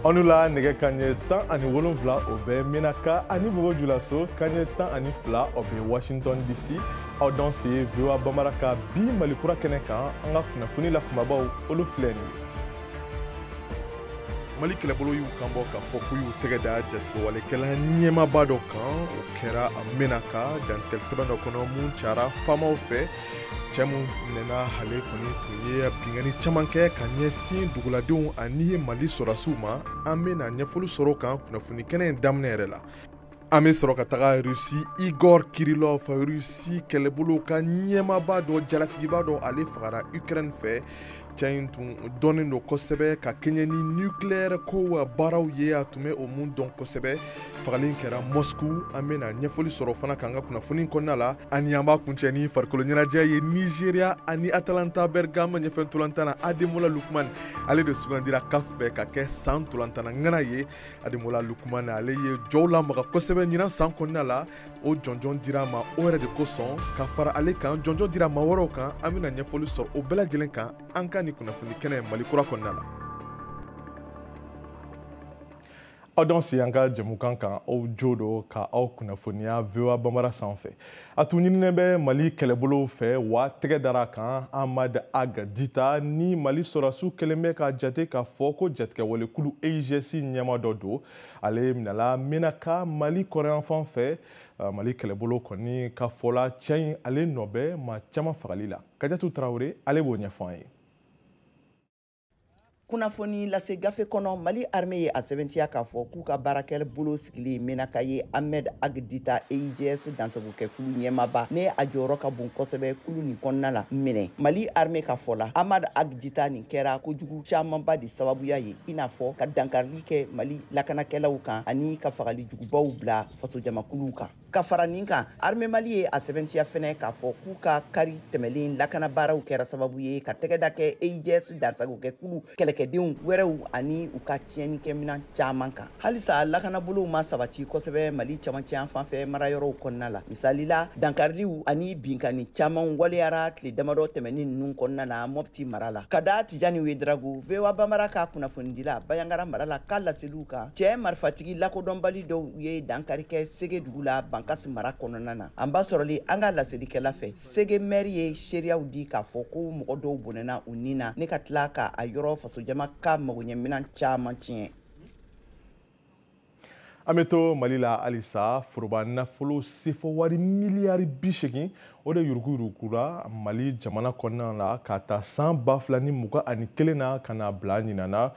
Aw ni la nɛgɛ kanɲɛ 17, o bɛ Menaka ani Bobo Julaso, kanɲɛ 12, o bɛ Washington DC. Aw danse VOA Bambara ka bi Mali kura kɛnɛ kan. An ka kunnafoni la kumabaw, olu filɛ nin ye. Mali kɛlɛbolo y'u kanbɔ k'a fɔ k'u y'u tɛgɛ da jatigɛwalekɛla ɲɛmaaba dɔ kan. O kɛra a Menaka, dantigɛli sɛbɛn dɔ kɔnɔ mun cara faamaw fɛ. Cɛ mun minɛna, ale kɔni tun ye binkanni caman kɛ ka ɲɛsin duguladenw ani Mali sɔrɔdasiw ma. An bɛna ɲɛfɔli sɔrɔ o kan kunnafoni kɛnɛ in daminɛ yɛrɛ la. An bɛ sɔrɔ ka taga Rusi. Igor Kirilov, Rusi kɛlɛbolo ka ɲɛmaaba dɔ, jalatigiba dɔ, ale fagara Ukraine fɛ. Cɛ in tun dɔnnen don kosɛbɛ ka kɛɲɛ ni nucléaire ko baaraw ye, a tun bɛ o mun dɔn kosɛbɛ. Fagali kɛra Moscou. An bɛna ɲɛfɔli sɔrɔ fana k'an ka kunnafoni kɔnɔna la. Ani an b'a kuncɛ ni farikolo ɲɛnajɛ ye. Nigeria ani Atalanta Bergame ɲɛfɛ ntolantan na, Ademola Lukman, ale de sugandira CAF fɛ ka kɛ san ntolantanna ŋana ye. Ademola Lukman, ale ye jɔw lamaga kosɛbɛ ɲinan san kɔnɔna la. O jɔnjɔn dira a ma o yɛrɛ de kosɔn. Ka fara ale kan, jɔnjɔn dira maa wɛrɛw kan. An bɛna ɲɛfɔli sɔrɔ o bɛɛ lajɛlen kan an ka nin kunnafoni kɛnɛ Mali kura kɔnɔna la. Aw danse an ka jɛmukan kan, aw jo don ka aw kunnafoniya VOA Bambara sanfɛ. A tun ɲininen bɛ Mali kɛlɛbolow fɛ wa tɛgɛ dara a kan. Ahmad Ag Dita ni Mali sɔrɔdasiw kɛlen bɛ ka jate k'a fɔ ko jatigɛwalekulu EIGS ɲɛma dɔ don. Ale minɛla Menaka, Mali kɔrɔnyanfan fɛ. Mali kɛlɛbolo kɔni ka fɔ la, cɛ in ale nɔ bɛ maa caman fagali la. Kajatu Tarawele, ale b'o ɲɛfɔ an ye. Kunnafoni lase gafe kɔnɔ, Mali armée ye a sɛbɛntiya k'a fɔ k'u ka baarakɛla bolo sigilen Menaka ye Ahmed Agdita, EIGS dansagokɛkulu ɲɛmaaba, ne a jɔyɔrɔ ka bon kosɛbɛ kulu nin kɔnɔna la, minɛ. Mali armée ka fɔ la, Ahmad Agdita nin kɛra kojugu camanba de sababuya ye, i n'a fɔ ka dankarili kɛ Mali lakanakɛlaw kan ani ka fagali jugubaw bila fasojamakuluw kan. Ka fara nin kan, armée Mali ye a sɛbɛntiya fɛnɛ k'a fɔ k'u ka kari tɛmɛlen lakana baaraw kɛra sababu ye ka tɛgɛda kɛ EIGS dansagokɛkulu kɛlɛkɛdenw wɛrɛw ani u ka tiɲɛnikɛminan caman kan. Halisa lakanabolow ma sabati kosɛbɛ Mali camancɛ fan fɛ marayɔrɔw kɔnɔna la. Misali la, dankariliw ani binkanni caman waleyara tile damadɔ tɛmɛnin ninnu kɔnɔna na Mɔpti mara la. Ka da Tijani Wedrago, VOA Bambara ka kunnafonidila Bayangara mara la ka laseliw kan, cɛ marifatigi lakodɔnbali dɔw ye dankari kɛ Sege dugu la, Bankasi mara kɔnɔna na. An b'a sɔrɔli an ka laselikɛla fɛ, Sege maire ye seereyaw di k'a fɔ ko mɔgɔ dɔw bɔnɛna u ni na, ne ka tila ka a yɔrɔ fasojama ka magoɲɛminɛn caman tiɲɛ. An bɛ to Mali la halisa. Foroba nafolo sefɔ wari miliyari 80, o de yuruguyurugura Mali jamana kɔnɔna la ka ta san 2021 na ka na bila ɲinan na.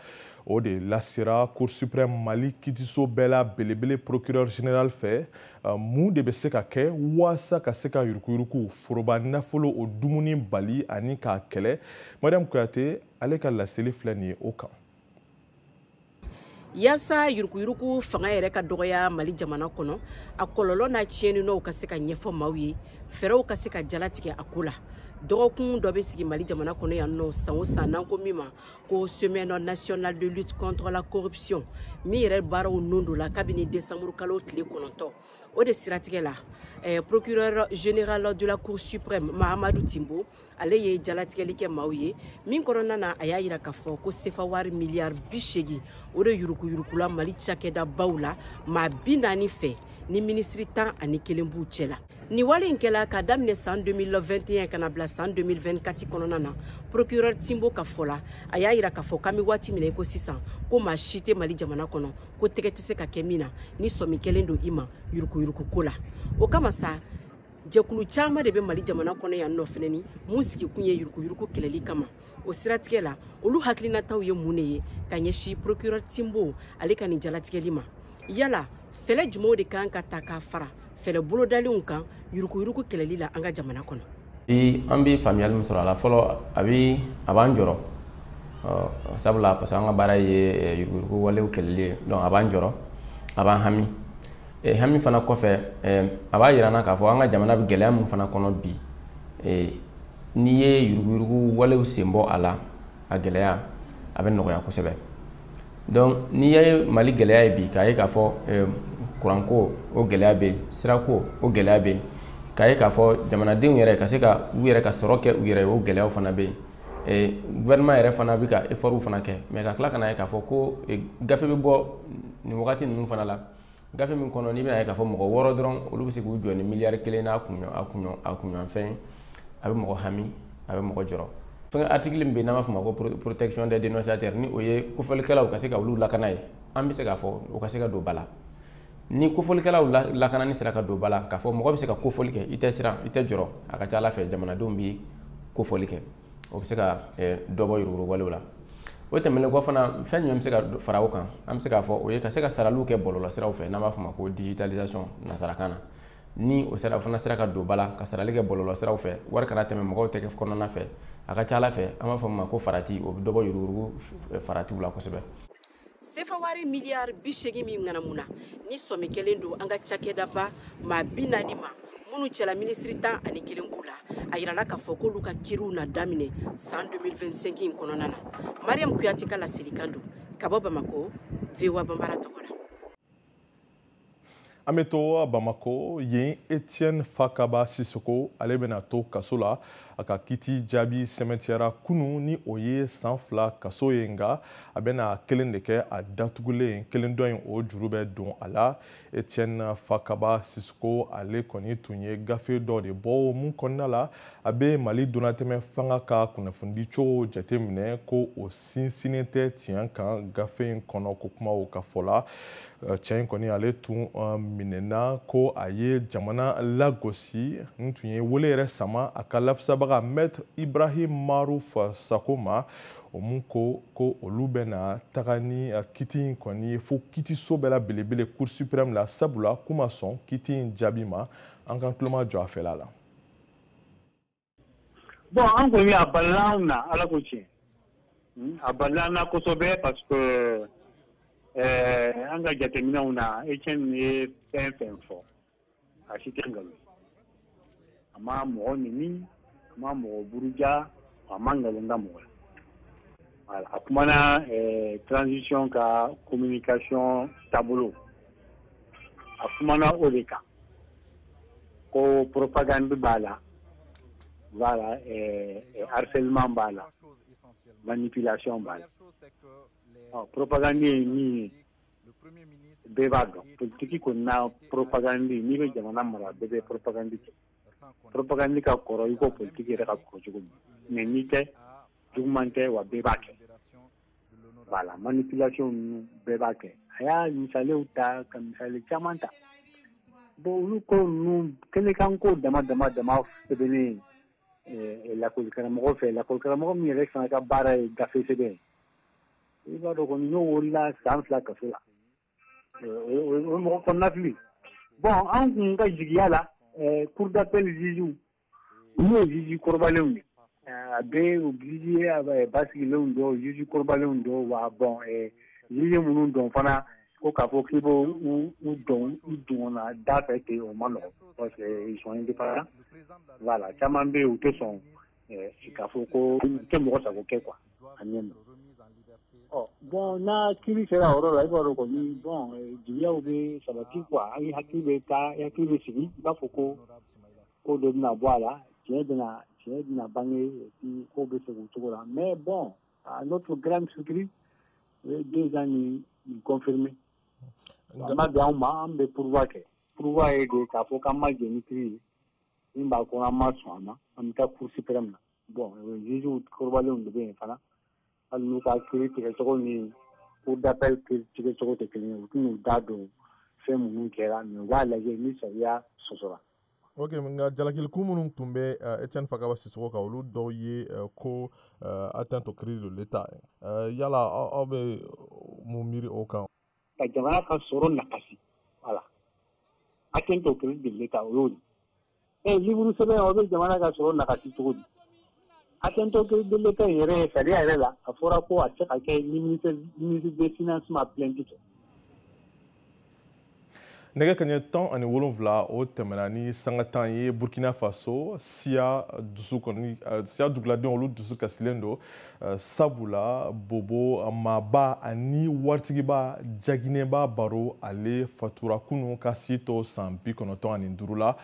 O de lasera Cour suprême, Mali kiitiso bɛɛ la belebele, procureur général fɛ. Mun de bɛ se ka kɛ waasa ka se ka yuruguyurugu foroba nafolo o dumuni bali ani k'a kɛlɛ? Mariam Kuyate, ale ka laseli filɛ nin ye o kan. Yaasa yuruguyurugu fanga yɛrɛ ka dɔgɔya Mali jamana kɔnɔ, a kɔlɔlɔ n'a tiɲɛninɔw ka se ka ɲɛfɔ maaw ye, fɛɛrɛw ka se ka jalatigɛ a ko la, dɔgɔkun dɔ bɛ sigi Mali jamana kɔnɔ yan nɔ san o san, n'an ko min ma ko Semaine nationale de lutte contre la corruption, min yɛrɛ baaraw nun don la kabini décembre kalo tile 9. O de siratigɛ la, procureur général de la Cour suprême, Mahamadu Timbo, ale ye jalatigɛli kɛ maaw ye min kɔnɔna na, a y'a yira k'a fɔ ko sefa wari miliyari 80, o de yuruguyurugula Mali cakɛdabaw la maa 40 fɛ, ni minisiri 11 b'u cɛ la. Nin wale in kɛla ka daminɛ san 2021 ka na bila san 2024 kɔnɔna na. Procureur Timbo ka fɔ la, a y'a yira k'a fɔ k'an bɛ waati min na i ko sisan, ko maa si tɛ Mali jamana kɔnɔ ko tɛgɛ tɛ se ka kɛ min na ni sɔmi kɛlen don i ma yuruguyurugu ko la. O kama sa, jɛkulu caman de bɛ Mali jamana kɔnɔ yan nɔ fɛnɛ ni mun sigikun ye yuruguyurugu kɛlɛli kama. O siratigɛ la, olu hakilinataw ye mun de ye ka ɲɛsin procureur Timbo ale ka nin jalatigɛli ma? Yala fɛɛrɛ jumɛnw de kan ka ta k'a fara fɛɛrɛ bolodalenw kan yuruguyurugu kɛlɛli la an ka jamana kɔnɔ? Bi an bɛ faamuyali min sɔrɔ a la fɔlɔ, a b'an jɔrɔ, sabula parce que an ka baara ye yuruguyurugu walew kɛlɛli ye. Donc a b'an jɔrɔ, a b'an hami. Hami fana kɔfɛ, a b'a yira n na k'a fɔ an ka jamana bɛ gɛlɛya min fana kɔnɔ bi, n'i ye yuruguyurugu walew sen bɔ a la, a gɛlɛya a bɛ nɔgɔya kosɛbɛ. Donc n'i ye Mali gɛlɛya ye bi, k'a ye k'a fɔ kuranko o gɛlɛya bɛ yen, sirako o gɛlɛya bɛ yen, k'a ye k'a fɔ jamanadenw yɛrɛ ka se ka u yɛrɛ ka sɔrɔ kɛ u yɛrɛ ye, o gɛlɛyaw fana bɛ yen. Gouvernement yɛrɛ fana bɛ ka effort fana kɛ, mais ka tila ka na ye k'a fɔ ko gafe bɛ bɔ nin wagati ninnu fana la, gafe min kɔnɔ n'i bɛna ye k'a fɔ mɔgɔ 6 dɔrɔn olu bɛ se k'u jɔ ni miliyari 1 n'a kunɲɔgɔn fɛn, a bɛ mɔgɔ hami, a bɛ mɔgɔ jɔrɔ. Fɛn article min bɛ yen n'an b'a fɔ o ma ko protection des dénonciateurs, ni o ye kofɔlikɛlaw ka se ka olu lakana ye, an bɛ se k'a fɔ o ka se ka don ba la. Ni kofɔlikɛlaw lakanani sera ka don ba la, k'a fɔ mɔgɔ bɛ se ka kofɔli kɛ, i tɛ siran, i tɛ jɔrɔ, a ka ca Ala fɛ jamanadenw bɛ kofɔli kɛ, o bɛ se ka dɔ bɔ yuruguyurugu la. O tɛmɛnen kɔ fana, fɛn jumɛn bɛ se ka fara o kan? An bɛ se k'a fɔ o ye ka se ka saraliw kɛ bɔlɔlɔsiraw fɛ, n'an b'a fɔ o ma ko digitalisation nansarakan na. Ni o sera fana sera ka don ba la ka sarali kɛ bɔlɔlɔsiraw fɛ, wari kana tɛmɛ mɔgɔw tɛgɛ kɔnɔna fɛ, a ka ca Ala fɛ an b'a fɔ o ma ko farati, o bɛ dɔ bɔ yuruguyurugu faratiw la kosɛbɛ. Sefa wari miliyari 80 min ŋanamuna ni sɔmi kɛlen don an ka cakɛdaba maa 40 ma, minnu cɛla minisiri 11 b'u la, a yirala k'a fɔ k'olu ka kiriw na daminɛ san 2025 in kɔnɔna na. Mariam Kuyate ka laselikan don ka bɔ Bamako, VOA Banbara tɔgɔ la. An bɛ to Bamako yen. Etienne Fakaba Sisoko, ale bɛna to kaso la. A ka kiti jaabi sɛmɛntiyara kunu, ni o ye san 2 kaso ye, nka a bɛna kelen de kɛ a datugulen, kelen dɔ in o juru bɛ don a la. Etienne Fakaba Sisoko, ale kɔni tun ye gafe dɔ de bɔ mun kɔnɔna la a bɛ Mali donnatɛmɛ fanga ka kunnafonidi cogo jateminɛ ko o sinsinnen tɛ tiɲɛ kan. Gafe in kɔnɔ, ko kumaw ka fɔ la, cɛ in kɔni ale tun minɛna ko a ye jamana lagosi. N tun ye wele yɛrɛ sama a ka lafasabaga Maître Ibrahim Maruf Sako ma, o mun ko ko olu bɛna taga ni kiti in kɔni ye fo kitiso bɛɛ la belebele, Cour suprême la, sabula k'u ma sɔn kiti in jaabi ma. An k'an tuloma jɔ a fɛla la. Bon, an kɔni a balila anw na, Ala ko tiɲɛ, a balila an na kosɛbɛ, parce que an ka jateminɛw na, Etienne ye fɛn fɛn fɔ, a si tɛ nkalon ye. A ma mɔgɔ neni, a ma mɔgɔ buruja, a ma nkalon da mɔgɔ la. Voilà, a kumana transition ka communication taabolo, a kumana o de kan, ko propagande b'a la, voilà, harcèlement b'a la, manipulation b'a la. Ɔ, propagande ye min ye, bɛɛ b'a dɔn. Politiki kɔni na, propagande, n'i bɛ jamana mara, bɛɛ bɛ propagande kɛ. Propagande ka kɔrɔ i ko politiki yɛrɛ ka kɔrɔ cogo min, mais n'i tɛ juguman tɛ wa, bɛɛ b'a kɛ. Voilà, manipulation ninnu bɛɛ b'a kɛ. A y'a misaliw ta, ka misali caman ta. Bon, olu ko ninnu kɛnɛkan ko dama dama dama sɛbɛnnen lakɔli karamɔgɔ fɛ, lakɔli karamɔgɔ min yɛrɛ fana ka baara ye gafe sɛbɛn ye, i b'a dɔn kɔni, n'o wolola san 2 kaso la, o ye mɔgɔ kɔnɔnafili. Bon, an kun ka jigiya la, cour d'appel juge, olu ye juge kɔrɔbalenw ye, a bɛɛ juge basigilenw dɔw, juge kɔrɔbalenw dɔw wa. Bon, juge minnu dɔn fana, ko k'a fɔ k'i b'o u dɔn i dungɔnna da fɛ ten, o ma nɔgɔn, parce que ils sont indépendants. Voilà, caman bɛ yen, u tɛ sɔn k'a fɔ ko u tɛ mɔgɔ sago kɛ quoi, a ɲɛ ma. Ɔ bon, n'a kiiri sera o yɔrɔ la, i b'a dɔn kɔni, bon, jigiyaw bɛ sabati quoi, i hakili bɛ taa, i hakili bɛ sigi, i b'a fɔ ko ko dɔ bɛna bɔ a la, tiɲɛ bɛna bange, et puis ko bɛ segin o cogo la. Mais bon, à notre grande surprise, o ye 2 ans nin confirmé. A ma bɛn anw ma, an bɛ pourvoi kɛ. Pourvoi ye de k'a fɔ k'an ma jɛn ni kiiri ye min b'a kɔnɔ, an ma sɔn a ma, an bɛ taa Cour suprême na. Bon, juge kɔrɔbalenw de bɛ yen fana, hali n'u ka kiiri tigɛcogo ni cour d'appel kiiri tigɛcogo tɛ kelen ye, u tɛn'u da don fɛn minnu kɛra, mais u b'a lajɛ ni sariya sɔsɔra. Ok, nka jalakilikun minnu tun bɛ Etienne Fakaba Sisoko kan, olu dɔw ye ko atteinte au crédit de l'État. Yala aw bɛ mun miiri o kan? Ka jamana ka sɔrɔ nakasi, voilà, atteinte au crédit de l'État, o y'o de ye. Livre sɛbɛn, o bɛ jamana ka sɔrɔ nakasi cogo di? Atteinte au crédit de l'État in yɛrɛ, sariya yɛrɛ la, a fɔra ko a tɛ se ka kɛ ni ministre des finances ma plainte kɛ. Nɛgɛ kaɲɛ 17, o tɛmɛna ni sanga 10 ye. Burkina Faso, siya dusu kɔni, siya duguladenw, olu dusu kasilen don, sabula bobo maaba ani waritigiba Jaginɛba Baro, ale fatura kunu ka si to san 95 la.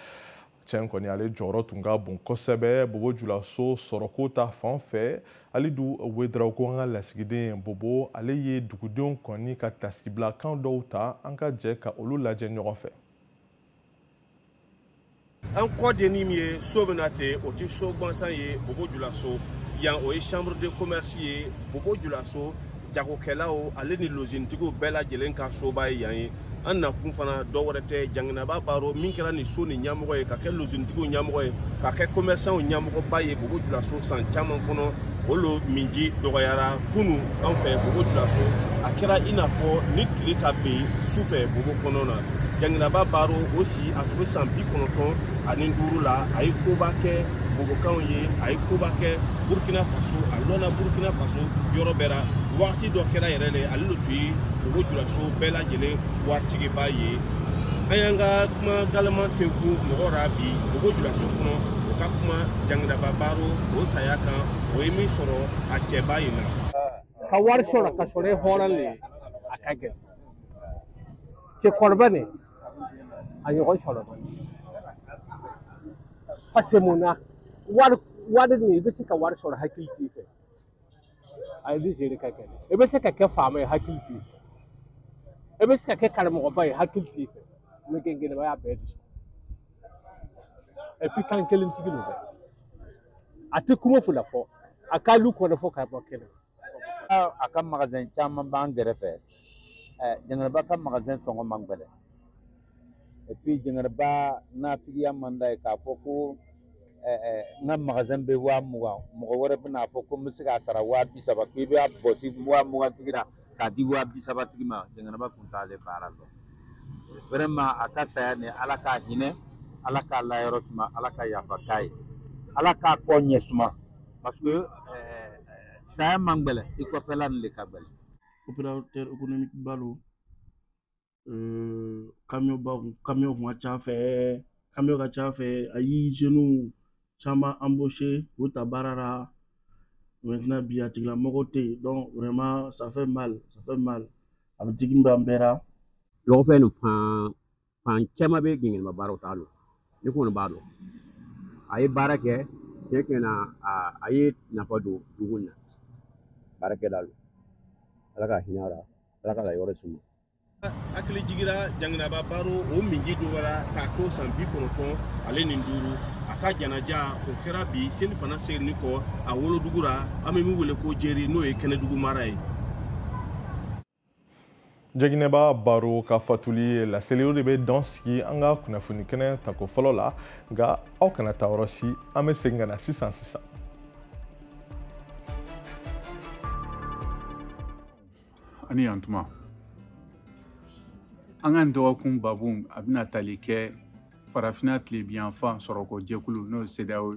Cɛ kɔni ale jɔyɔrɔ tun ka bon kosɛbɛ Bobo Julaso sɔrɔko ta fan fɛ. Alidu Ouedraogo, an ka lasigiden Bobo, ale ye dugudenw kɔni ka tasibilakan dɔw ta, an ka jɛ ka olu lajɛ ɲɔgɔn fɛ. An kɔdenni min ye so min na ten, o tɛ so gansan ye Bobo Julaso yan, o ye chambre de commerce ye Bobo Julaso. Jagokɛlaw ale ni lozintigiw bɛɛ lajɛlen ka soba ye yan ye. An nakun fana dɔ wɛrɛ tɛ, Janginaba Baro min kɛra nin so nin ɲɛmɔgɔ ye, ka kɛ lozintigiw ɲɛmɔgɔ ye, ka kɛ commerçantw ɲɛmɔgɔba ye Bobo Julaso san caman kɔnɔ, o lo minji dɔgɔyara kunu an fɛ Bobo Julaso. A kɛra i n'a fɔ ni tile ka ben su fɛ Bobo kɔnɔ na. Janginaba Baro o si a tun bɛ san 95 la. A ye koba kɛ Bobokanw ye, a ye koba kɛ Burkina Faso, a lɔnna Burkina Faso yɔrɔ bɛɛ la. Wagati dɔ kɛra yɛrɛ de, ale de tun ye Bobo Julaso bɛɛ lajɛlen waritigiba ye. An y'an ka kuma galama tenku mɔgɔ ra bi Bobo Julaso kɔnɔ, o ka kuma Janginaba Baro o saya kan, o ye min sɔrɔ a cɛba in na. Ka wari sɔrɔ ka sɔrɔ e hɔrɔn le ye, a ka gɛlɛn. Cɛkɔrɔba nin a ɲɔgɔn sɔrɔ man di, parce que mun na, wari nin, i bɛ se ka wari sɔrɔ hakili t'i fɛ, a ye jeli ka gɛlɛn. I bɛ se ka kɛ faama ye, hakili t'i fɛ. I bɛ se ka kɛ karamɔgɔba ye, hakili t'i fɛ. Mɛ gɛnɛba y'a bɛɛ de sɔrɔ. Et puis kan kelentigi don dɛ, a tɛ kuma fila fɔ, a ka lu kɔnɔ fɔ ka bɔ kɛnɛ. A ka magasin caman b'an kɛrɛfɛ. Janginaba ka magasin sɔngɔ man gɛlɛn. Et puis Janginaba nafigiya man d'a ye k'a fɔ ko n ka magasin bɛ 20,000, mɔgɔ wɛrɛ bɛna fɔ ko n bɛ se k'a sara 30,000, k'i b'a bɔsi 20,000 tigi la k'a di 30,000 tigi ma. Janginaba kun t'ale baara dɔn. Vraiment, a ka saya nin, Ala k'a hinɛ, Ala k'a layɔrɔ suma, Ala ka yafa k'a ye, Ala k'a kɔ ɲɛ suma, parce que saya man gɛlɛn, i kɔfɛla nin de ka gɛlɛn. Opérateur économique balo, camion ba, camion kun ka ca fɛ, camion ka ca fɛ. A ye jeunes caman embauché k'u ta baara la. Maintenant bi, a tigilamɔgɔ tɛ yen, donc vraiment ça fait mal, ça fait mal, a bɛ digi b'an bɛɛ la. Lɔgɔfɛn nin fan fan caman bɛ Janginaba baaraw t'a dɔn, ne kɔni b'a dɔn. A ye baara kɛ tiɲɛ tiɲɛ na, a ye nafa don dugu in na, baarakɛla don. Ala ka hinɛ a la, Ala ka yɔrɔ suma. Hakili jigira Janginaba Baro o minji dɔgɔyara k'a to san 95. A ka janaja o kɛra bi seli fana seginni kɔ a wolodugu la, an bɛ min wele ko Jeri, n'o ye Kɛnɛdugu mara ye. Jaginɛba Baro ka fatuli laseli, o de bɛ dan sigi an ka kunnafoni kɛnɛ tako fɔlɔ la. Nka aw kana taa yɔrɔ si, an bɛ segin ka na sisan sisan. Ani yantuma, an ka dɔgɔkun babu a bɛna tali kɛ Farafinna tilebiyanfan sɔrɔko jɛkulu, n'o ye CEDEAO,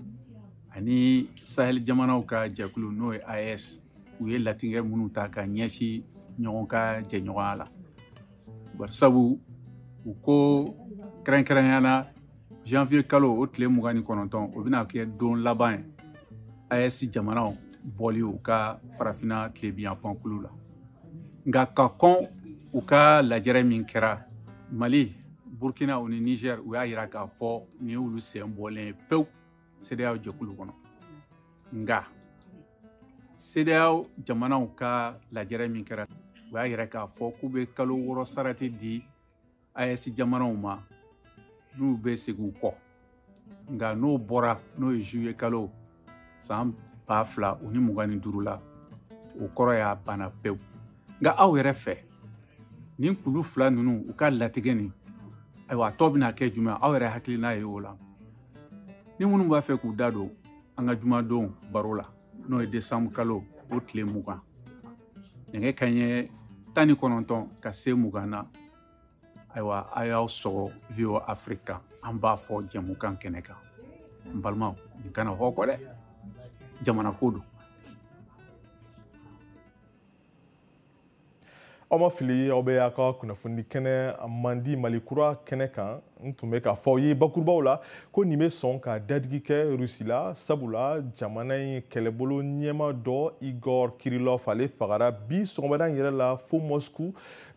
ani Sahel jamanaw ka jɛkulu, n'o ye AES, u ye latigɛ minnu ta ka ɲɛsin ɲɔgɔn ka jɛɲɔgɔnya la. Barisabu u ko kɛrɛnkɛrɛnnenya la, janvier kalo o tile 29, o bɛna kɛ don laban ye AES jamanaw bɔli u ka Farafinna tilebiyanfan kulu la. Nka ka kɔn u ka lajɛrɛ min kɛra Mali, Burkina ni Niger, u y'a yira k'a fɔ nin y'olu sen bɔlen ye pewu CEDEAO jɛkulu kɔnɔ. Nka CEDEAO jamanaw ka lajɛrɛ min kɛra, u y'a yira k'a fɔ k'u bɛ kalo 6 sarati di AES jamanaw ma n'u bɛ segin u kɔ. Nka n'o bɔra, n'o ye juillet kalo san 2025 la, o kɔrɔ y'a banna pewu. Nka aw yɛrɛ fɛ, nin kulu fila ninnu u ka latigɛ nin, ayiwa, a tɔ bɛna kɛ jumɛn? Aw yɛrɛ hakilina ye o la. Ni minnu b'a fɛ k'u da don an ka jumadon baro la, n'o ye décembre kalo o tile 20, nɛgɛ kanɲɛ 19 ka se 20 na, ayiwa, a y'aw sɔgɔ VOA Afrique kan, an b'a fɔ jɛmukan kɛnɛ kan. N balimaw, nin kana hɔ kɔ dɛ, jamana ko don. Aw ma fili, aw bɛ aw ka kunnafoni kɛnɛ mandi Mali kura kɛnɛ kan. N tun bɛ k'a fɔ aw ye bakurubaw la ko nin bɛ sɔn ka dadigi kɛ Rusi la, sabula jamana in kɛlɛbolo ɲɛma dɔ, Igor Kirillov, ale fagara bi sɔgɔmada in yɛrɛ la fo Moscou.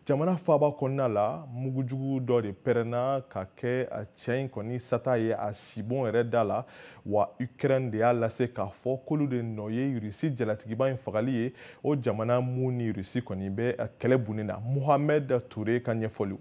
Jamana faaba kɔnɔna la, mugujugu dɔ de pɛrɛnna ka kɛ a cɛ in kɔni sata ye a sibon yɛrɛ da la. Wa Ukraine de y'a lase k'a fɔ k'olu de nɔ ye Rusi jalatigiba in fagali ye, o jamana mun ni Rusi kɔni bɛ kɛlɛ bunnen na. Mohamed Touré ka ɲɛfɔliw.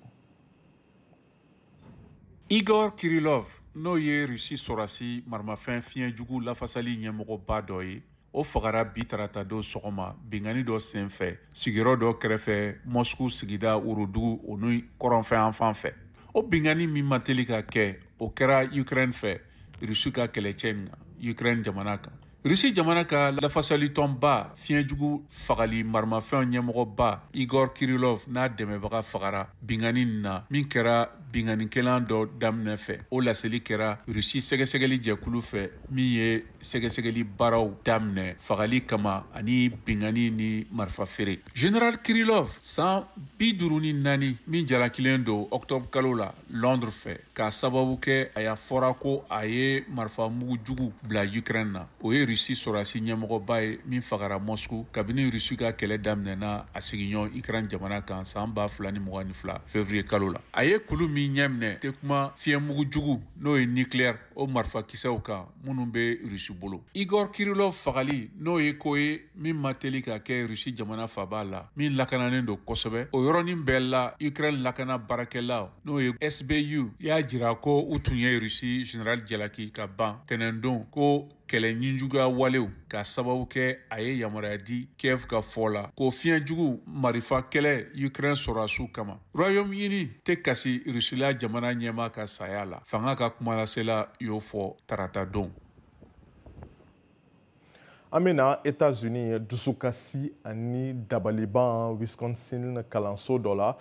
Igor Kirillov, n'o ye Rusi sɔrɔdasi maramafɛn fiɲɛjugu lafasali ɲɛmɔgɔba dɔ ye, o fagara bi tarata don sɔgɔma binkanni dɔ senfɛ sigiyɔrɔ dɔ kɛrɛfɛ Moscou sigida worodugu o ni kɔrɔnfɛ yanfan fɛ. O binkanni min ma teli ka kɛ, o kɛra Ukraine fɛ, Rusi ka kɛlɛcɛ nin kan Ukraine jamana kan. Rusi jamana ka lafasalitɔnba fiɲɛjugu fagali maramafɛnw ɲɛmɔgɔba Igor Kirillov n'a dɛmɛbaga fagara binkanni nin na min kɛra binkannikɛlan dɔ daminɛ fɛ. O laseli kɛra Rusi sɛgɛsɛgɛli jɛkulu fɛ min ye sɛgɛsɛgɛli baaraw daminɛ fagali kama ani binkanni ni marifa feere. Général Kirillov, san 54, min jalakilen don octobre kalo la Londres fɛ k'a sababu kɛ a y'a fɔra ko a ye marifa mugu jugu bila Ukraine na, o ye Rusi sɔrɔdasi ɲɛmɔgɔba ye min fagara Moscou kabini Rusi ka kɛlɛ daminɛna a sigiɲɔgɔn Ukraine jamana kan san 2022 février kalo la. A ye kulu min ɲɛminɛ tɛ kuma fiɲɛmugu jugu n'o ye nucléaire o marifakisɛw kan minnu bɛ Rusi bolo. Igor Kirillov fagali, n'o ye ko ye min ma teli ka kɛ Rusi jamana faaba la min lakananen don kosɛbɛ, o yɔrɔnin bɛɛ la Ukraine lakana baarakɛlaw n'o ye SBU y'a jira ko u tun ye Rusi général jalaki ka ban tɛnɛndon ko kɛlɛ ɲinjuguya walew k'a sababu kɛ a ye yamaruya di Kiev ka fɔ la ko fiɲɛjugu marifa kɛlɛ Ukraine sɔrɔdasiw kama. Royaume-Uni tɛ kasi Rusila jamana ɲɛmaa ka saya la, fanga ka kumalasela y'o fɔ tarata don. An bɛna États-Unis, dusukasi ani dabaliban Wisconsin kalanso dɔ la,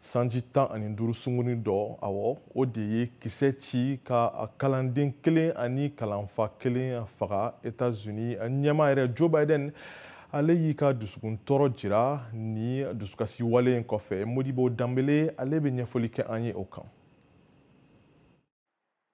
sanji 15 sunguni dɔ, awɔ, o de ye kisɛ ci ka kalanden kelen ani kalanfa kelen faga. États-Unis ɲɛmaa yɛrɛ Joe Biden, ale y'i ka dusukun tɔɔrɔ jira ni dusukasi wale in kɔfɛ. Modibo Danbele, ale bɛ ɲɛfɔli kɛ an ye o kan.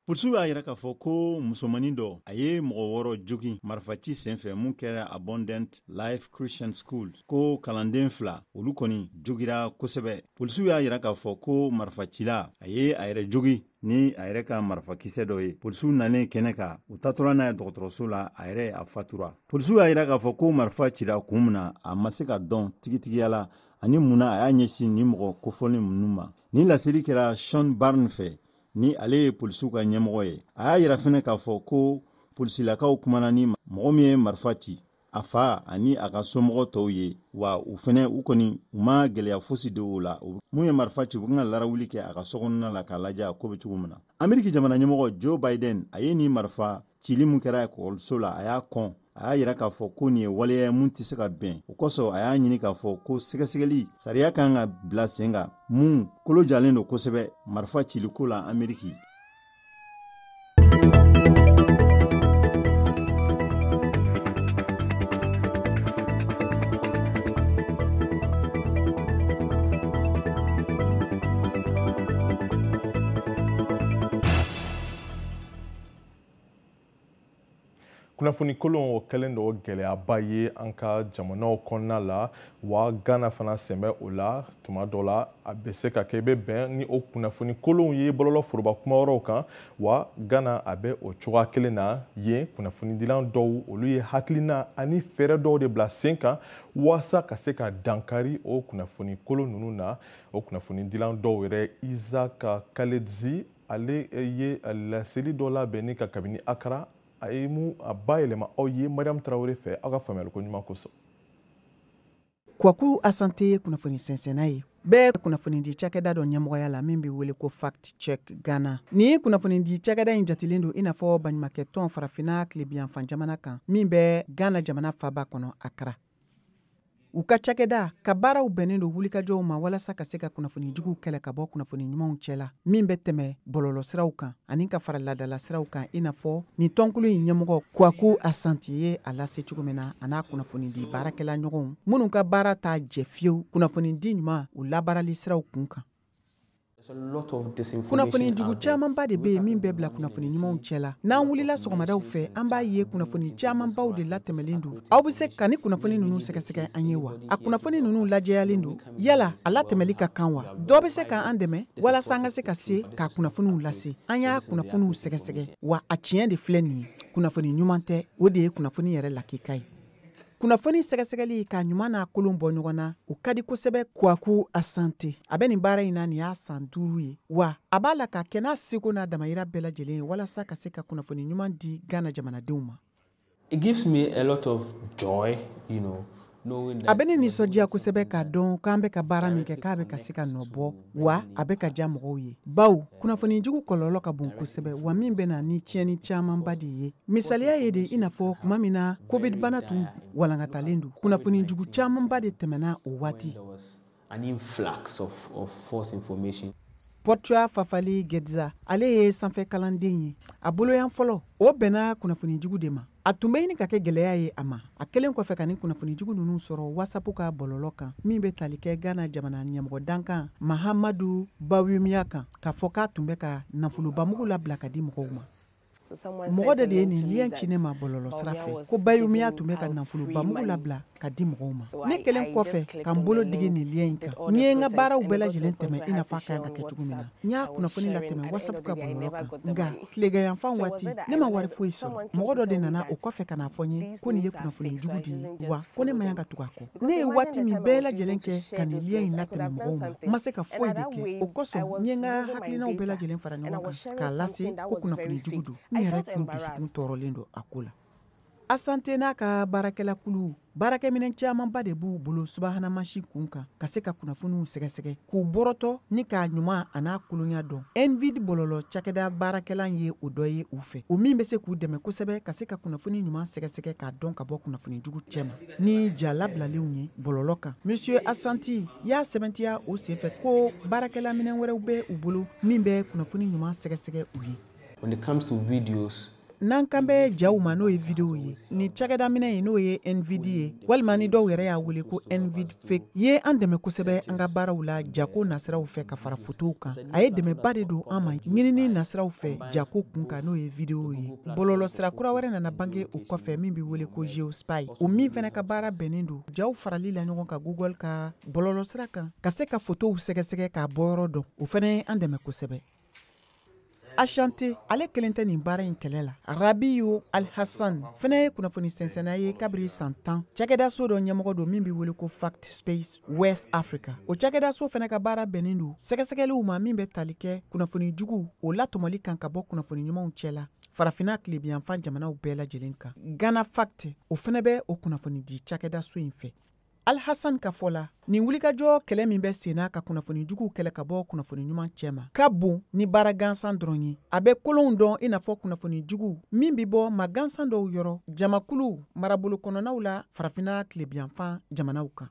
Polisiw y'a yira k'a fɔ ko musomanin dɔ, a ye mɔgɔ 6 jogin marifaci senfɛ mun kɛra Abundant Life Christian School, ko kalanden 2 olu kɔni jogira kosɛbɛ. Polisiw y'a yira k'a fɔ ko marifacila, a ye a yɛrɛ jogi ni a yɛrɛ ka marifakisɛ dɔ ye. Polisiw nalen kɛnɛ kan, u tatora n'a ye dɔgɔtɔrɔso la, a yɛrɛ a fatura. Polisiw y'a yira k'a fɔ ko marifa cira kun min na, a ma se ka dɔn tigitigiya la ani mun na a y'a ɲɛsin nin mɔgɔ kofɔlen ninnu ma. Nin laseli kɛra Sean Barnes fɛ, ni ale ye polisiw ka ɲɛmɔgɔ ye. A y'a yira fɛnɛ k'a fɔ ko polisilakaw kumana ni mɔgɔ min ye marifa ci, a fa ani a ka somɔgɔ tɔw ye, wa u fɛnɛ u kɔni u ma gɛlɛya fosi don o la. Mun ye marifa ci, u kan ka larawuli kɛ a ka sokɔnɔna la k'a lajɛ a ko bɛ cogo min na. Ameriki jamana ɲɛmɔgɔ Joe Biden, a ye nin marifa cili mun kɛra ekɔliso la, a y'a kɔn. A y'a yira k'a fɔ ko nin ye waleya ye mun tɛ se ka bɛn. O kosɔn a y'a ɲini k'a fɔ ko sɛgɛsɛgɛli sariya kan ka bila sen kan mun kolo jalen don kosɛbɛ marifa ciliko la Ameriki. Kunnafoni kolon o kɛlen don gɛlɛyaba ye an ka jamanaw kɔnɔna la, wa Ghana fana sen bɛ o la. Tuma dɔ la a bɛ se ka kɛ i bɛ bɛn ni o kunnafoni kolonw ye bɔlɔlɔ foroba kuma wɛrɛw kan, wa Ghana a bɛ o cogoya kelen na yen. Kunnafonidilan dɔw olu ye hakilina ani fɛɛrɛ dɔw de bila sen kan walasa ka se ka dankari o kunnafoni kolon ninnu na. O kunnafonidilan dɔw yɛrɛ, Isaac Kaledzi, ale ye laseli dɔ labɛnni ka kabini Accra, a ye mun a bayɛlɛma aw ye Mariam Traoré fɛ, aw ka faamuyali ko ɲuman kosɔn. Kwaku Asante ye kunnafoni sɛnsɛnna ye bɛɛ kunnafonidi cakɛda dɔ ɲɛmɔgɔya la min bɛ wele ko Fact Check Ghana. Nin kunnafonidi cakɛda in jatelen don i n'a fɔ baɲumakɛtɔn farafinna tilebiyanfan jamana kan min bɛ Ghana jamana faaba kɔnɔ Accra. U ka cakɛda ka baaraw bɛnnen don wulikajɔw ma walasa ka se ka kunnafoni juguw kɛlɛ ka bɔ kunnafoni ɲumanw cɛ la min bɛ tɛmɛ bɔlɔlɔsiraw kan ani ka fara laadalasiraw kan, i n'a fɔ nin tɔnkulu in ɲɛmɔgɔ Kwaku Asante ye a lase cogo min na, a n'a kunnafonidi baarakɛla ɲɔgɔnw minnu ka baara t'a jɛ fiyewu kunnafonidi ɲuman u labaarali siraw kun kan. Kunnafoni jugu camanba de bɛ yen min bɛ bila kunnafoni ɲumanw cɛ la. N'an wulila sɔgɔmadaw fɛ, an b'a ye kunnafoni camanbaw de latɛmɛlen don. Aw bɛ se ka ni kunnafoni ninnu sɛgɛsɛgɛ an ye wa? A kunnafoni ninnu lajɛyalen don, yala a latɛmɛli ka kan wa? Dɔ bɛ se k'an dɛmɛ walasa an ka se ka se ka kunnafoniw lase. An y'a kunnafoniw sɛgɛsɛgɛ, wa a tiɲɛ de filɛ nin ye. Kunnafoni ɲuman tɛ, o de ye kunnafoni yɛrɛ lakika ye. Kunnafoni sɛgɛsɛgɛli ka ɲuman n'a kolon bɔ ɲɔgɔn na, o ka di kosɛbɛ Kwaku Asante. A bɛ nin baara in na, nin y'a san 5 ye, wa a b'a la ka kɛ n'a seko n'a damayira bɛɛ lajɛlen ye walasa ka se ka kunnafoni ɲuman di Ghana jamanadenw ma. It gives me a lot of joy, you know. A bɛ ne nisɔndiya kosɛbɛ k'a dɔn k'an bɛ ka baara min kɛ, k'a bɛ ka se ka nɔ bɔ, wa a bɛ ka diya mɔgɔw ye, bawo kunnafoni jugu kɔlɔlɔ ka bon kosɛbɛ, wa min bɛ na ni tiɲɛni camanba de ye. Misaliya ye de, i n'a fɔ tuma min na covid bana tun walankatalen don, kunnafoni jugu camanba de tɛmɛna o waati. An influx of false information. Portua Fafali Gedza, ale ye sanfɛ kalanden ye. A boloyan fɔlɔ, o bɛnna kunnafoni jugu de ma. A tun bɛ ɲini ka kɛ gɛlɛya ye a ma, a kɛlen kɔfɛ ka nin kunnafoni jugu ninnu sɔrɔ WhatsApp ka bɔlɔlɔ kan, min bɛ tali kɛ Ghana jamana ɲɛmɔgɔ dankan Mahamadu Bawumia kan, k'a fɔ k'a tun bɛ ka nafolobamugu labila ka di mɔgɔw ma. Mɔgɔ dɔ de ye nin lien ci ne ma bɔlɔlɔ sira fɛ, ko Bawumia tun bɛ ka nafolobamugu labila ka di mɔgɔw ma. Ne kɛlen kɔfɛ ka n bolo digi nin lien in kan, n ye n ka baaraw bɛɛ lajɛlen tɛmɛ i n'a fɔ a kan ka kɛ cogo min na. N y'a kunnafoni latɛmɛ WhatsApp ka bɔlɔlɔ kan, nka tileganyanfan waati ne ma wari foyi sɔrɔ. Mɔgɔ dɔ de nana o kɔfɛ ka n'a fɔ n ye ko nin ye kunnafoni jugu de ye, wa ko ne man kan ka tugu a kɔ. Ne ye waati min bɛɛ lajɛlen kɛ ka nin lien in latɛmɛ mɔgɔw ma, n ma se ka foyi de kɛ. O kosɔn n ye n ka hakilinaw bɛɛ lajɛlen fara ɲɔgɔn kan k'a lase ko kunnafoni jugu don. N yɛrɛ kun dusukun tɔɔrɔlen don a ko la. Asante n'a ka baarakɛlakulu, baarakɛminɛn camanba de b'u bolo subahana mansin kun kan ka se ka kunnafoniw sɛgɛsɛgɛ k'u bɔrɔtɔ ni k'a ɲuman a n'a kolonya dɔn. Envid bɔlɔlɔ cakɛda baarakɛlan ye o dɔ ye u fɛ, o min bɛ se k'u dɛmɛ kosɛbɛ ka se ka kunnafoni ɲuman sɛgɛsɛgɛ k'a dɔn ka bɔ kunnafoni jugu cɛma ni ja labilalenw ye bɔlɔlɔ kan. Monsieur Asante y'a sɛbɛntiya o senfɛ ko baarakɛlaminɛn wɛrɛw bɛ u bolo min bɛ kunnafoni ɲuman sɛgɛsɛgɛ u ye. When it comes to videos, n'an kan bɛ jaw ma, n'o ye video ye, ni cakɛdaminɛ ye n'o ye NVD ye, walima ni dɔw yɛrɛ y'a wele ko NVD fake ye, an dɛmɛ kosɛbɛ an ka baaraw la jako nasiraw fɛ ka fara fotow kan. A ye dɛmɛba de don an ma ɲinini nasiraw fɛ jako kun kan, n'o ye video ye. Bɔlɔlɔsira kura wɛrɛ nana bange o kɔfɛ min bɛ wele ko GeoSpy, o min fana ka baara bɛnnen don jaw farali la ɲɔgɔn kan Google ka bɔlɔlɔsira kan ka se ka fotow sɛgɛsɛgɛ k'a bɔyɔrɔ dɔn. O fana ye an dɛmɛ kosɛbɛ. Asante ale kelen tɛ nin baara in kɛlɛ la. Rabiu Alhassan fana ye kunnafoni sɛnsɛnna ye kabiri san 10. Cakɛdaso dɔ ɲɛmɔgɔ don min bɛ wele ko Fact Space West Africa. O cakɛdaso fana ka baara bɛnnen don sɛgɛsɛgɛliw ma min bɛ tali kɛ kunnafoni jugu o latɔmɔli kan ka bɔ kunnafoni ɲumanw cɛ la farafinna tilebiyanfan jamanaw bɛɛ lajɛlen kan. Ghana Fact, o fana bɛ o kunnafoni di cakɛdaso in fɛ. Alhassan ka fɔ la, nin wulikajɔ kɛlɛ min bɛ senna ka kunnafoni juguw kɛlɛ ka bɔ kunnafoni ɲuman cɛ ma ka bon ni baara gansan dɔrɔn ye. A bɛ kolonw dɔn i n'a fɔ kunnafoni jugu min bɛ bɔ ma gansan dɔw yɔrɔ jamakulu marabolo kɔnɔnaw la farafinna tilebiyanfan jamanaw kan.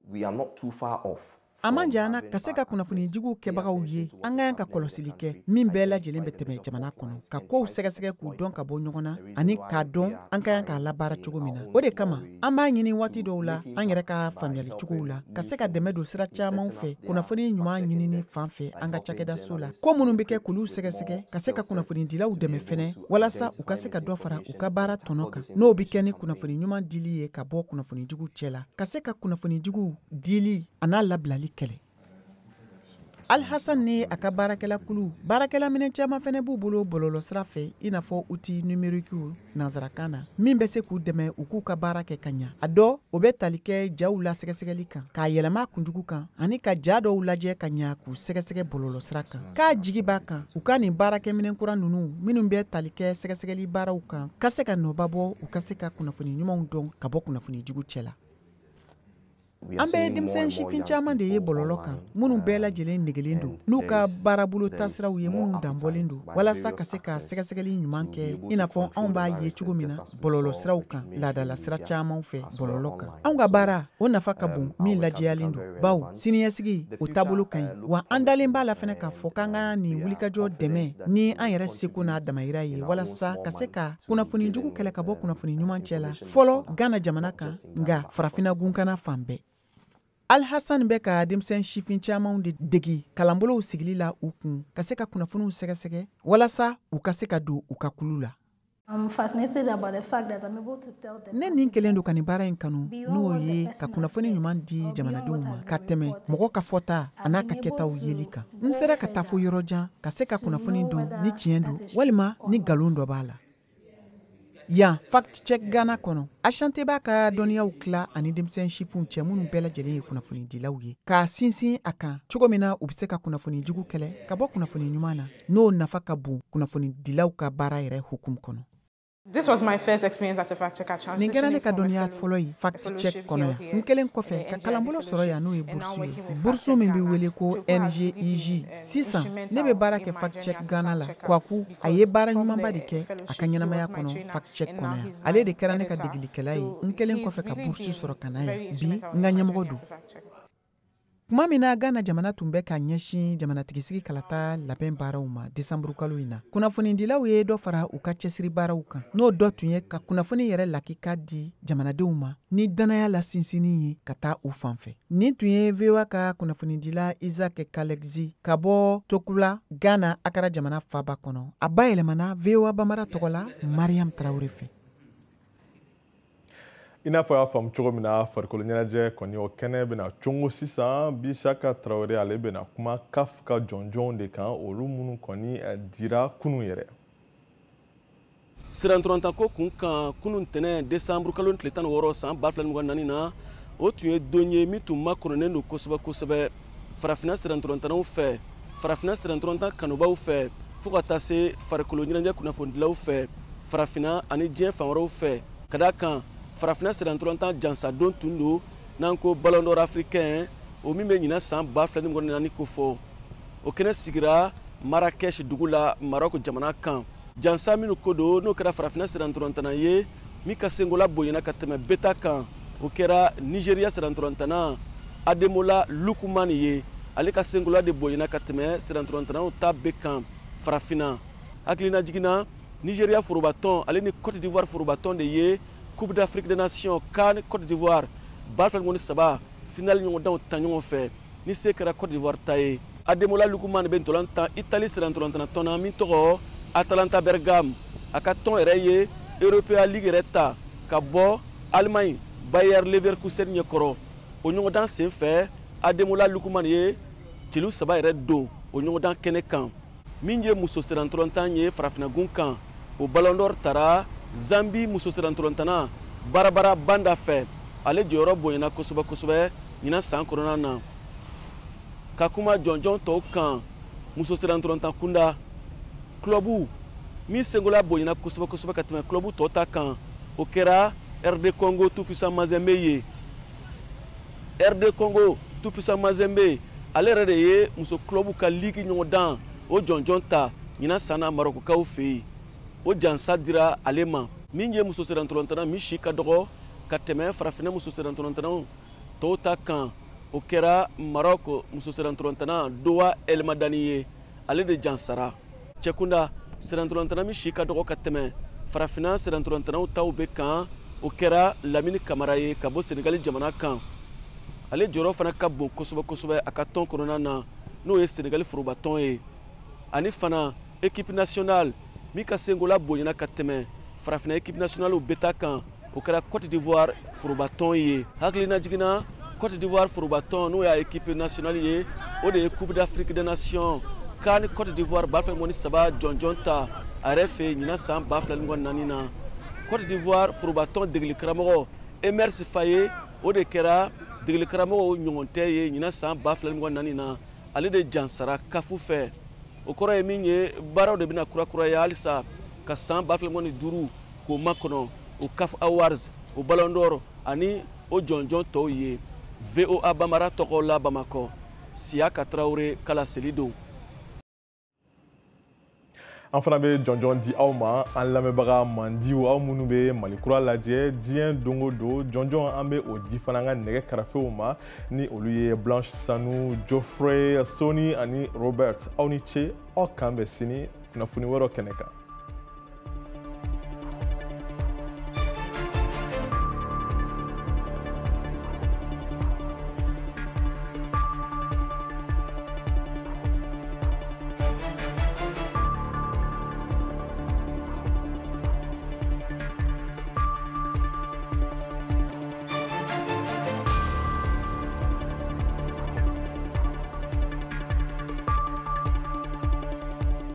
We are not too far off. A man jan na ka se ka kunnafoni jugu kɛbagaw ye, an ka kan ka kɔlɔsili kɛ min bɛɛ lajɛlen bɛ tɛmɛ jamana kɔnɔ, ka kow sɛgɛsɛgɛ k'u dɔn ka bɔ ɲɔgɔn na ani k'a dɔn an ka kan k'a labaara cogo min na. O de kama an b'a ɲini waati dɔw la an yɛrɛ ka faamuyali cogow la ka se ka dɛmɛ don sira caman fɛ kunnafoni ɲuman ɲinini fan fɛ an ka cakɛdaso la, ko minnu bɛ kɛ k'olu sɛgɛsɛgɛ ka se ka kunnafonidilaw dɛmɛ fɛnɛ walasa u ka se ka dɔ fara u ka baara tɔnɔ kan, n'o bɛ kɛ ni kunnafoni ɲuman dili ye ka bɔ kunnafoni jugu cɛ la, ka se ka kunnafoni jugu dili a n'a labilali kɛlɛ. Alhassan ni a ka baarakɛlakulu, baarakɛlaminɛn caman fana b'u bolo bɔlɔlɔsira fɛ i n'a fɔ outil numérique nansarakan na, min bɛ se k'u dɛmɛ u k'u ka baara kɛ ka ɲa. A dɔ o bɛ tali kɛ jaw la sɛgɛsɛgɛli kan, k'a yɛlɛma kunjugu kan ani ka ja dɔw lajɛ ka ɲa k'u sɛgɛsɛgɛ bɔlɔlɔsira kan. K'a jigi b'a kan u ka nin baarakɛminɛn kura ninnu minnu bɛ tali kɛ sɛgɛsɛgɛli baaraw kan ka se ka nɔba bɔ u ka se ka kunnafoni ɲumanw dɔn ka bɔ kunnafoni jugu cɛ la. An bɛ denmisɛn sifin caman de ye bɔlɔlɔ kan minnu bɛɛ lajɛlen negelen don n'u ka baarabolo tasiraw ye minnu danbɔlen don walasa ka se ka sɛgɛsɛgɛli ɲuman kɛ i n'a fɔ anw b'a ye cogo min na bɔlɔlɔsiraw kan laadalasira caman fɛ bɔlɔlɔ kan. Anw ka baara o nafa ka bon min lajɛyalen don, bawo siniɲɛsigi o taabolo ka ɲi, wa an dalen b'a la fana k'a fɔ k'an ka nin wulikajɔ dɛmɛ ni an yɛrɛ seko n'a damayira ye walasa ka se ka kunnafoni jugu kɛlɛ ka bɔ kunnafoni ɲuman cɛ la fɔlɔ Ghana jamana kan, nka farafinna gunkana fan bɛɛ. Alhassan bɛ ka denmisɛn sifin camanw de degi kalanbolow sigili la u kun ka se ka kunnafoniw sɛgɛsɛgɛ walasa u ka se ka don u ka kulu la. Ne nin kelen don ka nin baara in kanu, n'o ye ka kunnafoni ɲuman di jamanadenw ma ka tɛmɛ mɔgɔ ka fɔta a n'a ka kɛtaw yeli kan. N sera ka taa fo yɔrɔ jan ka se ka kunnafoni dɔn ni tiɲɛ don walima ni nkalon dɔ b'a la. Yan Fact Check Ghana kɔnɔ, Asante b'a ka dɔnniyaw tila ani denmisɛn sifinw cɛ minnu bɛɛ lajɛlen ye kunnafonidilaw ye, k'a sinsin a kan cogo min na u bɛ se ka kunnafoni jugu kɛlɛ ka bɔ kunnafoni ɲuman na, n'o nafa ka bon kunnafonidilaw ka baara yɛrɛ hukumu kɔnɔ. This was my first experience as a fact checker. Nin kɛra ne ka dɔnniya fɔlɔ ye fact check kɔnɔ yan. N kɛlen kɔfɛ ka kalanbolo sɔrɔ yan, n'o ye burusu ye, burusu min bɛ wele ko NGIJ. Sisan ne bɛ baara kɛ Fact Check Ghana la. Kwaku a ye baara ɲumanba de kɛ a ka ɲɛnamaya kɔnɔ fact check kɔnɔ yan. Ale de kɛra ne ka degelikɛla ye n kɛlen kɔfɛ ka burusu sɔrɔ ka na yan. Bi n ka ɲɛmɔgɔ don. Tuma min na Ghana jamana tun bɛ ka ɲɛsin jamanatigisigi kalata labɛn baaraw ma desanburukalo in na, kunnafonidilaw ye dɔ fara u ka cɛsiri baaraw kan, n'o dɔ tun ye ka kunnafoni yɛrɛ lakika di jamanadenw ma ni dannaya la sinsinni ye ka taa u fan fɛ. Nin tun ye VOA ka kunnafonidila Isaac Kalexi ka bɔ Tokula, Ghana, Accra jamana faaba kɔnɔ. A bayɛlɛmana VOA Bambara tɔgɔ la Mariam Traoré fɛ. I n'a fɔ y'a faamu cogo min na, farikolo ɲɛnajɛ kɔni o kɛnɛ bɛna cogo sisan. Bisaka Tarawele, ale bɛna kuma CAF ka jɔnjɔnw de kan, olu minnu kɔni dira kunun yɛrɛ. Sirantɔrɔntako kun kan, kunun tɛnɛ desanburu kalo tile 16 san 2024 na, o tun ye don ye min tun makɔnɔnen don kosɛbɛ kosɛbɛ farafinna sirantɔrɔntanaw fɛ, farafinna sirantɔrɔntan kanubaw fɛ, fo ka taa se farikolo ɲɛnajɛ kunnafonidilaw fɛ farafinna ani diɲɛ fan wɛrɛw fɛ, ka d'a kan farafinna sirantɔrɔntan jansadon tun don, n'an ko Ballon d'Or africain, o min bɛ ɲinan san 2024 kofɔ. O kɛnɛ sigira Marrakech dugu la, Maroc jamana kan. Jansa minnu ko don, n'o kɛra farafinna sirantɔrɔntana ye min ka senkola bonyana ka tɛmɛ bɛɛ kan, o kɛra Nigeria sirantɔrɔntana Ademola Lookman ye. Ale ka senkola de bonyana ka tɛmɛ sirantɔrɔntanaw ta bɛɛ kan farafinna. Hakilina jiginna, Nigeria forobatɔn ale ni Côte d'Ivoire forobatɔn de ye Coupe d'Afrique des Nations CAN Côte d'Ivoire 2023 finale ɲɔgɔndanw ta ɲɔgɔn fɛ, ni se kɛra Côte d'Ivoire ta ye. Ademola Lookman bɛ ntolan tan Italie sirantɔrɔntana tɔn na min tɔgɔ Atalanta Bergame. A ka tɔn yɛrɛ ye Europa League yɛrɛ ta ka bɔ Allemagne Bayer Leverkusen ɲɛkɔrɔ. O ɲɔgɔndan sen fɛ, Ademola Lookman ye celu 3 yɛrɛ don o ɲɔgɔndan kɛnɛ kan. Min ye muso sirantɔrɔntan ye farafinnagun kan, o Ballon d'Or tara Zambi muso sirantɔrɔntana Barabara Banda fɛ. Ale jɔyɔrɔ bonyana kosɛbɛ kosɛbɛ ɲinan san kɔnɔna na. Ka kuma jɔnjɔn tɔw kan, muso sirantɔrɔntan kunda, club min senkola bonyana kosɛbɛ kosɛbɛ ka tɛmɛ club tɔw ta kan, o kɛra RD Congo Tout-Puissant Mazembe ye. RD Congo Tout-Puissant Mazembe, ale yɛrɛ de ye muso club ka ligue ɲɔgɔndan o jɔnjɔn ta ɲinan san na Marokokaw fɛ yen. O jansa dira ale ma. Min ye muso sirantɔrɔntana min si ka dɔgɔ ka tɛmɛ farafinna muso sirantɔrɔntanaw tɔw ta kan, o kɛra Maroc muso sirantɔrɔntana Doha Elmadani ye. Ale de jansara. Cɛkunda, sirantɔrɔntana min si ka dɔgɔ ka tɛmɛ farafinna sirantɔrɔntanaw taw bɛ kan, o kɛra Lamini Kamara ye ka bɔ Senegali jamana kan. Ale jɔyɔrɔ fana ka bon kosɛbɛ kosɛbɛ a ka tɔn kɔnɔna na, n'o ye Senegali forobatɔn ye. Ani fana équipe nationale min ka senkola bonyana ka tɛmɛ farafinna équipe nationale bɛɛ ta kan, o kɛra Côte d'Ivoire forobatɔn ye. Hakilina jiginna, Côte d'Ivoire forobatɔn, n'o y'a équipe nationale ye, o de ye Coupe d'Afrique des Nations CAN Côte d'Ivoire 2023 jɔnjɔn ta a yɛrɛ fɛ ɲinan san 2024 na. Côte d'Ivoire forobatɔn degeli karamɔgɔ Emerse Faé, o de kɛra degeli karamɔgɔw ɲɔgɔn tɛ ye ɲinan san 2024 na. Ale de jansara CAF fɛ. O kɔrɔ ye min ye, baaraw de bɛna kurakuraya halisa ka san 2025 k'o makɔnɔ, o CAF Awards, o Ballon d'Or ani o jɔnjɔn tɔw ye. VOA Bambara tɔgɔ la Bamakɔ, Siyaka Traoré kala seli don. An fana bɛ jɔnjɔn di aw ma, an lamɛnbaga mandiw, aw minnu bɛ Mali kura lajɛ diɲɛ don o don. Jɔnjɔn an bɛ o di fana an ka nɛgɛ karafew ma, ni olu ye Blanche Sanu, Geoffrey, Soni ani Robert. Aw ni ce, aw kan bɛn sini kunnafoni wɛrɛw kɛnɛ kan.